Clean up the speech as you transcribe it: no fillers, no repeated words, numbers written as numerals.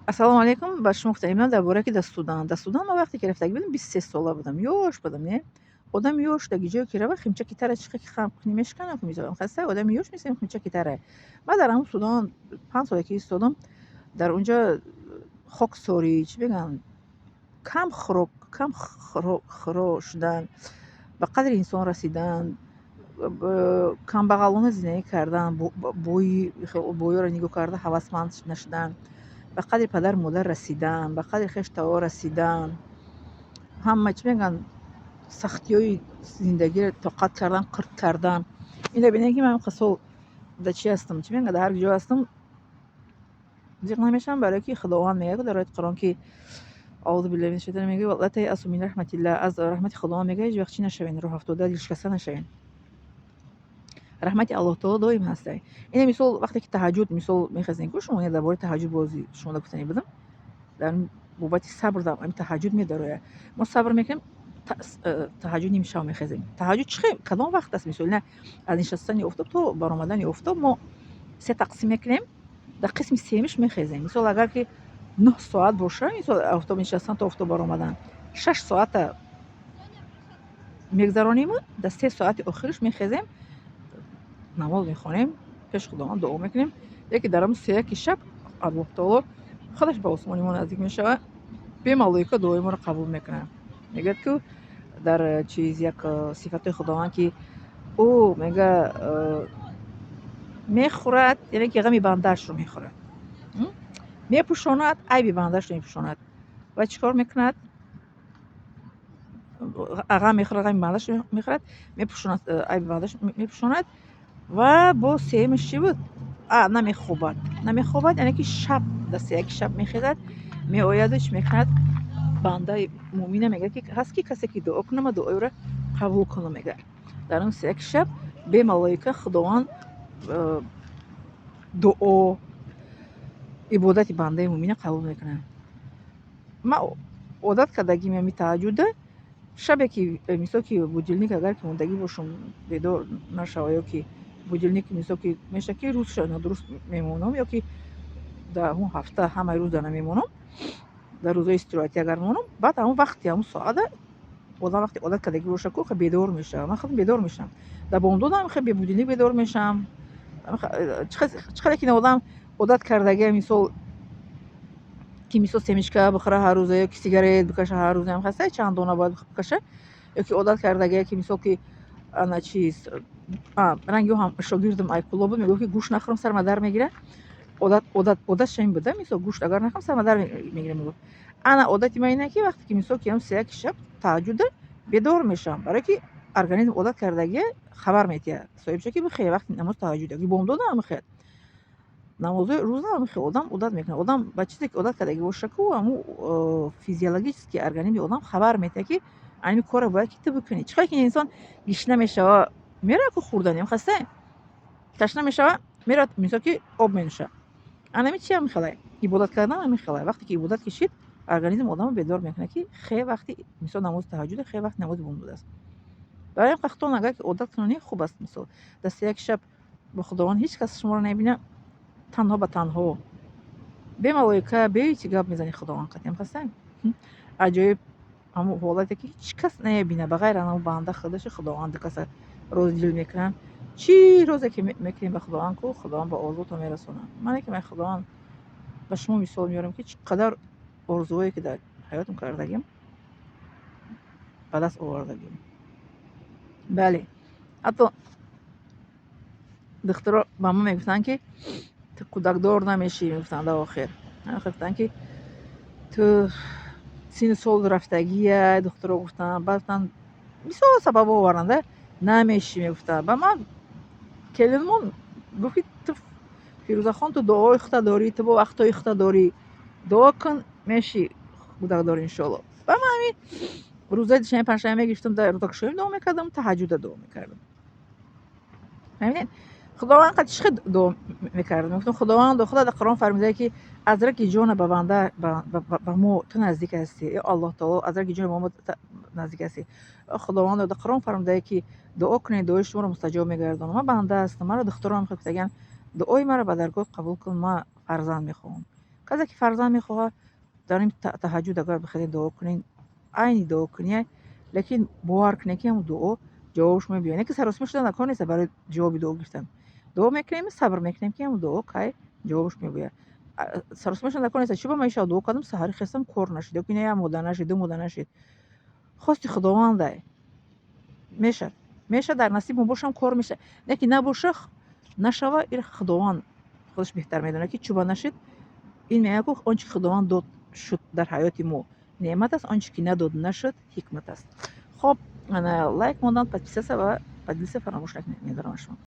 Ассалому алайкум. Ба шумо гуфтам, имрӯз дар бораи ки дар Судан. Дар Судан ман вақте ки рафтагӣ будам, 23 сола будам, ёш будам, не? Одами ёш даги ҷое ки рава, химчаки тара чихе ки хам мешиканам, мисол, хаста одами ёш мисем, химчаки тара. Ман дар ҳамун Судан 5 сола ки истодам, дар унҷа хоксорӣ, чӣ мегӯянд, кам хӯрок, кам хӯро шудан, ба қадри инсон расидан, камбағалона зиндагӣ кардан, боиро нигоҳ карда ҳавасманд нашудан, ба қадри падару модар расидан, ба қадри хешу расидан, ҳама, чӣ мегӯянд, сахтиҳои зиндагиро тоқат кардан, қирт кардан. Инро бинед, ки ман инқадр сол дар чӣ ҳастам, чӣ мегӯянд, дар ҳар ҷо ҳастам, зиқ намешавам, барое ки Худованд мегӯяд дар ояти Қуръон, ки аузу биллаҳи минаш шайтони, мегӯяд: ла тайасу мин раҳматиллаҳ, аз раҳмати Худованд, мегӯяд, ҳеҷ вақт чӣ нашавед, роҳафтода, дилшикаста нашавед. Раҳмати Аллоҳ таоло доим ҳастай. Ина мисол, вақте ки таҳаҷҷуд, мисол, мехезем ку шумо, дар бораи таҳаҷҷуд бози шумо гуфтанӣ будам, дар бобати сабр ами таҳаҷҷуд медарояд. Мо сабр мекунем, таҳаҷҷуд нимшав мехезем. Таҳаҷҷуд чӣ, кадом вақт аст? Мисол, ина аз нишастани офтоб то баромадани офтоб мо се тақсим мекунем, дар қисми сеюмиш мехезем. Мисол, агар ки 9 соат боша, мисол, офтоб нишастан то офтоб баромадан, 6 соата мегзарониму дар 3 соати охириш мехезем, намоз мехонем, пеши Худованд дуо мекунем. Яке дар ҳамун сеяки шаб Аллоҳ таоло худаш ба осмони мо наздик мешавад, бе малоика дуои моро қабул мекунад. Мегӯяд, ки дар чиз як сифатҳои Худованд, ки ӯ мега мехӯрад, яъне ки ғами бандаашро мехӯрад, мепӯшонад, айби бандаашро мепӯшонад ва чӣ кор мекунад? Ғам мехӯрад, ғами бандаашро мехӯрад, мепӯшонад, айби бандаашро мепӯшонад. Ва боз сеюмаш чӣ буд? Намехобад, намехобад, яъне ки шаб, дар сеяки шаб мехезад, меояду чӣ мекунад? Бандаи мӯмина мегӯяд, ки ҳаст ки касе ки дуо кунад, ман дуои ӯро қабул кунам, мегӯяд. Дар он сеяки шаб бе малоика Худованд дуо, ибодати бандаи мӯмина қабул мекунад. Ман одат кардагим ами таҳаҷҷуда. Шабе ки, мисол, ки будильник агар ки мондагӣ бошам, бедор нашава, ё ки будильник, мисол, ки мешавад, ки рӯзша нодуруст мемонам, ё ки дар ҳамун ҳафта ҳамаи рӯза намемонам, дар рӯзҳои истироҳатӣ агар монам, баъд ҳамун вақти, ҳамун соата одам вақте одат кардагӣ боша ку, бедор мешавам. Ман худам бедор мешавам дар бомдодам, хе бе будильник бедор мешавам. Чӣ қадар ки одам одат кардагия, мисол, ки, мисол, семечка бихӯра ҳар рӯза, ё ки сигарет бикаша ҳар рӯза, хаста чанд дона бояд бикаша, ё ки одат кардагия, ки, мисол, ки ана чиз, ранги ҳам шогирдам Айкулло буд, мегуфт, ки гӯшт нахӯрам, сарма дар мегирад. Одатша ин буда, мисол, гӯшт агар нахӯрам, сарма дар мегирад, мегуфт. Ана одати ман ина, ки вақте ки, мисол, ки сеяки шаб таҳаҷҷуда бедор мешавам, барое ки организм одат кардагия, хабар метиҳад соҳибша, ки бихе, вақти намоз таҳаҷҷуд, ки бомдодам бихе, намозҳои рӯза бихе. Одам одат мекунад. Одам ба чизе ки одат кардагӣ боша ку, ҳамун физиологически организми одам хабар метиҳад, ки ҳамин корро бояд ки ту бикунӣ. Чӣ қадар ки инсон гишна мешава, меравад ку хӯрдани, хаста ташна мешава, меравад, мисол, ки об менӯшад. Анами чи ҳам хелай, ибодат кардан ҳамин хелай. Вақте ки ибодат кишид, организм одамро бедор мекунад, ки хе, вақти, мисол, намози таҳаҷҷуда, хе, вақти намози бомдод аст. Барои ҳам қахтон агар ки одат кунонӣ, хуб аст. Мисол, дар сеяки шаб бо Худованд, ҳеҷ кас шуморо намебинад, танҳо ба танҳо, бе малоика, бе ҳеҷ гап мезанӣ Худованд қатъиам, хаста аҷоиб ҳамун ҳолате, ки ҳеҷ кас намебинад, ба ғайр аз ҳамун банда худаши Худованд. Каса рози дил мекунанд, чӣ розе ки мекунем ба Худованд ку, Худованд ба орзуотон мерасонад. Мане ки ман Худованд ба шумо мисол меорам, ки чӣ қадар орзуҳое ки дар ҳаётам кардагим, ба даст овардагим. Бале, ҳатто духтуро ба ман мегуфтанд, ки ту кӯдакдор намешӣ, мегуфтанд. Дар охир гуфтанд, ки ту синну сол рафтагия, духтуро гуфтанд. Баъд гуфтанд, бисёр сабабҳо оварданд, намешӣ, мегуфтанд. Ба ман келинмон гуфт, ки ту, Фирӯзахон, ту дуои хута дорӣ, ту бо вақтҳои хута дорӣ, дуо кун, мешӣ кӯдакдор, иншоалло. Ба ман ҳамин рӯзаи душанбе, панҷшанбе мегирифтам, дар рӯзакушоим дуо мекардам, таҳаҷҷуда дуо мекардам. Фаҳмидед? Худованд қад чӣ хел дуо мекардам? Мегуфтам: «Худовандо, Худо дар Қуръон фармудае, ки аз раги ҷона ба банда, ба мо ту наздик ҳастӣ. Ё Аллоҳ таоло, аз раги ҷони ба мо наздик ҳастӣ. Худовандо, дар Қуръон фармудае, ки дуо кунед, дуои шуморо мустаҷоб мегардонам. Ман банда ҳастам, маро духтурон гуфтагианд, дуои маро ба даргоҳ қабул кун, ман фарзанд мехоҳам». Касе ки фарзанд мехоҳад, дар ин таҳаҷҷуд агар бихелед, дуо кунед, айни дуо кунед, лекин бовар кунед, ки ҳамн дуо ҷавобаш мебиёяд. Не ки саросима шудан дар кор нест барои ҷавоби дуо гирифтан. Дуо мекунем, сабр мекунем, ки ҳамн дуо кай ҷавобаш мебояд. Саросима шудан дар кор нест. Чӣ ба ман ишав дуо кардам, саҳари хестам, кор нашид, ё ки як мода нашид, ду мода нашид. Хости Худовандай, мешад, мешад. Дар насиби мо бошам, кор мешад, не ки набоша, нашава. Ир Худованд худаш беҳтар медонад, ки чӯба нашид. Ин мегӯяд ку, он чи Худованд дод, шуд, дар ҳаёти мо неъмат аст, он чи ки надод, нашуд, ҳикмат аст. Хоб, лайк мондан, подписаться ва поделиться фаромӯш накунед. Медорам шумо.